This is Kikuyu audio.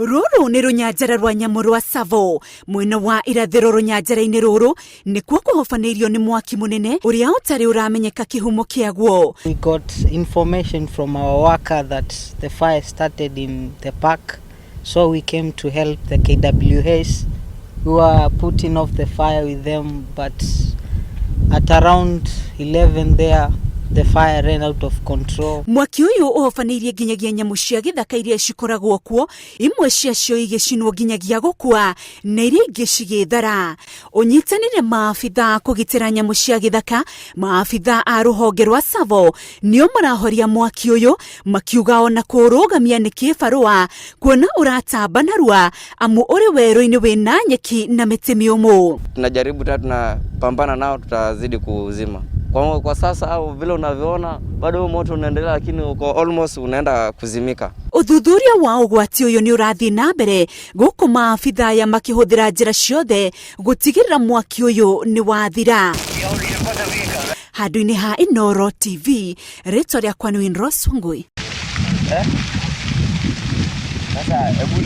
Rũrũ nĩ rũnyanjara rwa nyamũ rwa Tsavo. Mwena wa irathĩro rũnyanjara-inĩ rũrũ nĩkuo kũhobanĩirio nĩ mwaki mũnene ũrĩa ũtarĩ ũramenyeka kĩhumo kĩaguo. We got information from our worker that the fire started in the park, so we came to help the KWS. We were putting off the fire with them, but at around 11 there, the fire ran out of control. Mwaki ũyũ ũhobanĩirie nginyagia nyamũ cia gĩthaka iria cikoragwo kuo, imwe ciacio igĩcinwo nginyagia gũkua na iria ingĩ cigĩthara. Ũnyitanĩre maabitha kũgitĩra nyamũ cia gĩthaka, maabitha a rũhonge rwa Tsavo nĩo marahoria mwaki ũyũ, makiuga ona kũũrũgamia nĩ kĩbarũa kuona ũratamba narua amu ũrĩ werũ-inĩ wĩna nyeki na mĩtĩ mĩũmũ. Tunajaribu tena, tunapambana nao, tutazidi kuuzima. Kwa sasa au vile unavyoona bado huu moto unaendelea, lakini uko almost unaenda kuzimika. Ũthuthuria wa ũgwati ũyũ nĩ ũrathiĩ na mbere gũkũ maabitha aya makĩhũthĩra njĩra ciothe gũtigĩrĩra mwaki ũyũ nĩ wathira. Handũ-inĩ ha Inooro TV, rĩtwa rĩakwa nĩ Winrose Wangui.